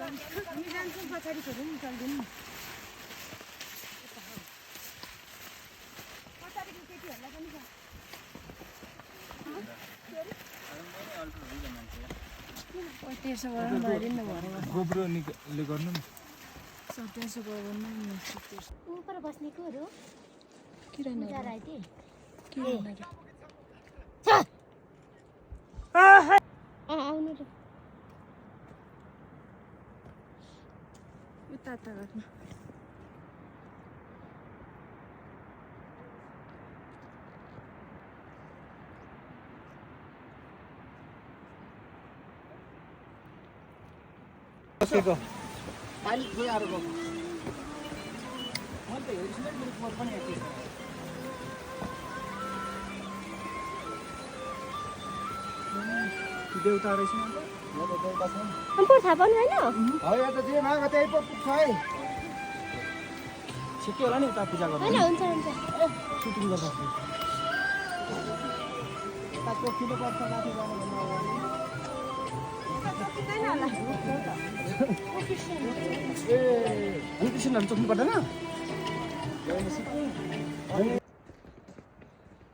हामी जान्छौँ पछाडि छोडेर निकाल्दैन नि पछाडिको केटीहरूलाई पनि छ त्यसो गरेर भइदिनु न भरेमा गोब्रोले गर्नु नि त्यसो गर्नु ऊपर बस्नेकोहरू किराना राइते आउनु त उता गर्नु बसेको पानी खोइ आएर गएको मैले त हेर्छु नि म पनि यति देउता रहेछ नि म त देउता छु अम्पुर थाहा पाउनु होइन है त जे माग त्यही पो पुग्छ है छिट्टै होला नि उता पूजा गर्नु होइन हुन्छ हुन्छ सुटिङ गर्दा यता चोकिनु पर्छ माथि जानु भन्नु ए भुटिसनहरु चोक्नु पर्दैन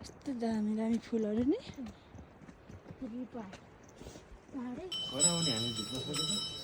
यस्तो दामी दामी फुलहरू नि घर आउने हामी भित्र सकेछ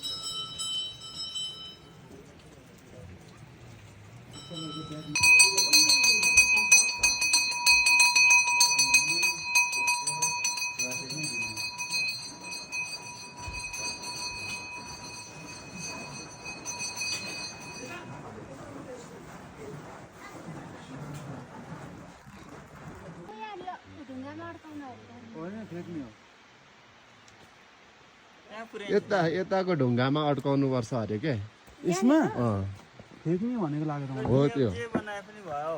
यता यताको ढुङ्गामा अड्काउनु पर्छ अरे के यसमा अँ फेक्ने भनेको लाग्यो मलाई हो त्यो के बनाए पनि भयो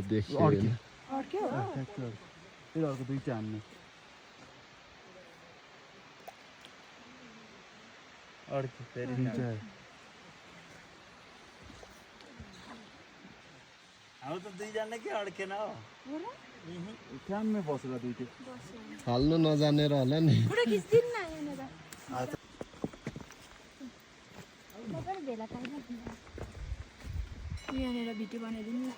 देखियो अर्क्यो फेरि अर्को दुईटा हान्ने अर्को फेरि अब त दुईजना के अड्केन हो काममै बसेर दुईटै हाल्नु नजानेर होला नि यहाँनिर भिडियो बनाइदिनु न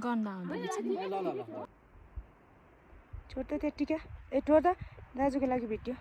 गन्दा छोड्दै त्यत्तिकै ए ठोर त दाजुको लागि भिडियो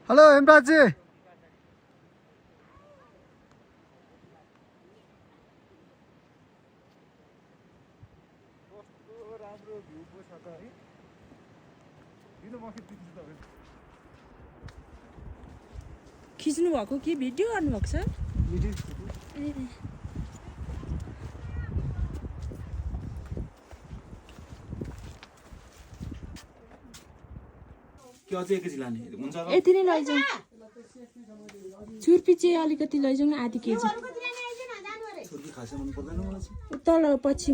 हेलो हेमराजी राम्रो भ्यू पो छ त है खिच्नु भएको कि भिडियो गर्नुभएको छ के अझै एकैछिन लाने हुन्छ यति नै लैजाउँ छुर्पी चाहिँ अलिकति लैजाउँ न आधी केजी छुर्पी खासै मन पर्दैन मलाई चाहिँ तल पछि